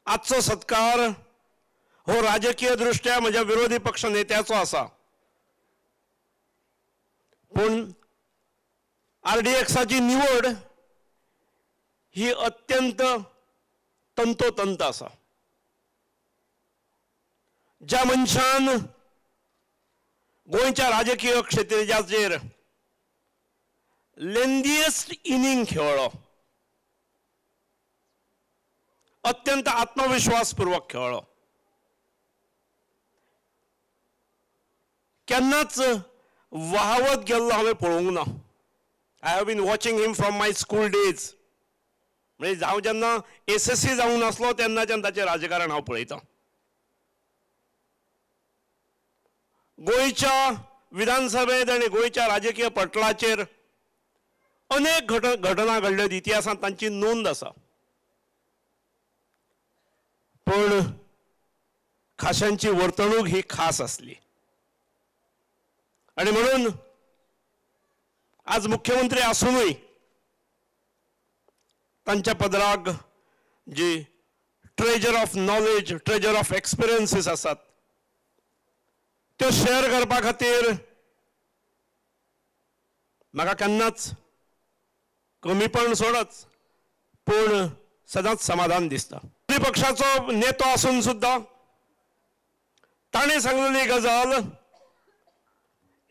आजचो सत्कार हो राजकीय दृष्ट्या म्हज्या विरोधी पक्ष नेत्याचो आसा, पूण आरडीएक्साची निवड ही अत्यंत तंतोतंत आसा. ज्या मनशान गोंयच्या राजकीय क्षेत्राचेर लेंदिएस्ट इनिंग खेळ्ळो, अत्यंत आत्मविश्वासपूर्वक खेळ्ळो, केन्नाच वाहवत गेल्लो हांवें पळोवंक ना. I have been watching him from my school days. म्हणजे हांव जेन्ना SSC जावंक नासलो तेन्नाच्यान ताचें राजकारण हांव पळयतां. गोंयच्या विधानसभेंत आनी गोंयच्या राजकीय पटलाचेर अनेक घटना घडल्यो, इतिहासांत तांची नोंद आसा. पूण खाशांची वर्तणूक ही खास आसली आनी म्हणून आज मुख्यमंत्री आसूनय तांच्या पदराक जी treasure of knowledge, treasure of experiences आसात त्यो शेअर करपा खातीर म्हाका केन्नाच कमीपण सोडच, पूण सदांच समाधान दिसता. विरोधी पक्षाचो नेतो आसून सुद्दां ताणें सांगलेली गजाल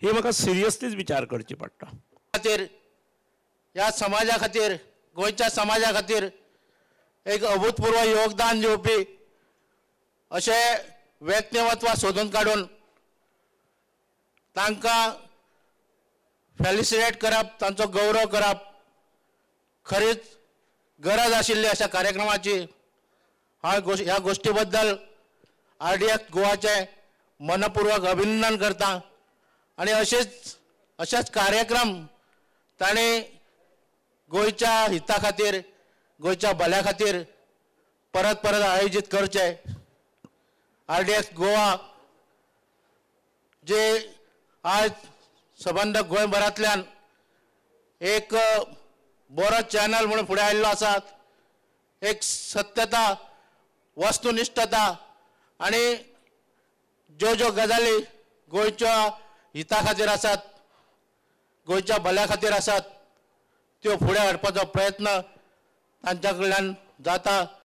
ही म्हाका सिरियसलीच विचार करची पडटा. खातीर ह्या समाजा खातीर, गोंयच्या समाजा खातीर एक अभूतपूर्व योगदान दिवपी अशें व्यक्तिमत्व सोदून काडून तांकां फेलिसिटेट करप, तांचो गौरव करप खरीच गरज आशिल्ली अशा कार्यक्रमाची. हांव ह्या गोश्टी बद्दल आरडीएक्स गोवाचें मनपूर्वक अभिनंदन करता आनी अशेच कार्यक्रम ताणें गोंयच्या हिता खातीर, गोंयच्या भल्या खातीर परत परत आयोजीत करचे. आरडीएक्स गोवा जे आज सबंद गोंयभरांतल्यान एक बरो चॅनल म्हणून फुडें आयिल्लो आसा, एक सत्यता, वस्तुनिष्ठता आनी ज्यो ज्यो गजाली गोंयच्या हिता खातीर आसात, गोंयच्या भल्या खातीर आसात त्यो फुडें हाडपाचो प्रयत्न तांच्या कडल्यान जाता.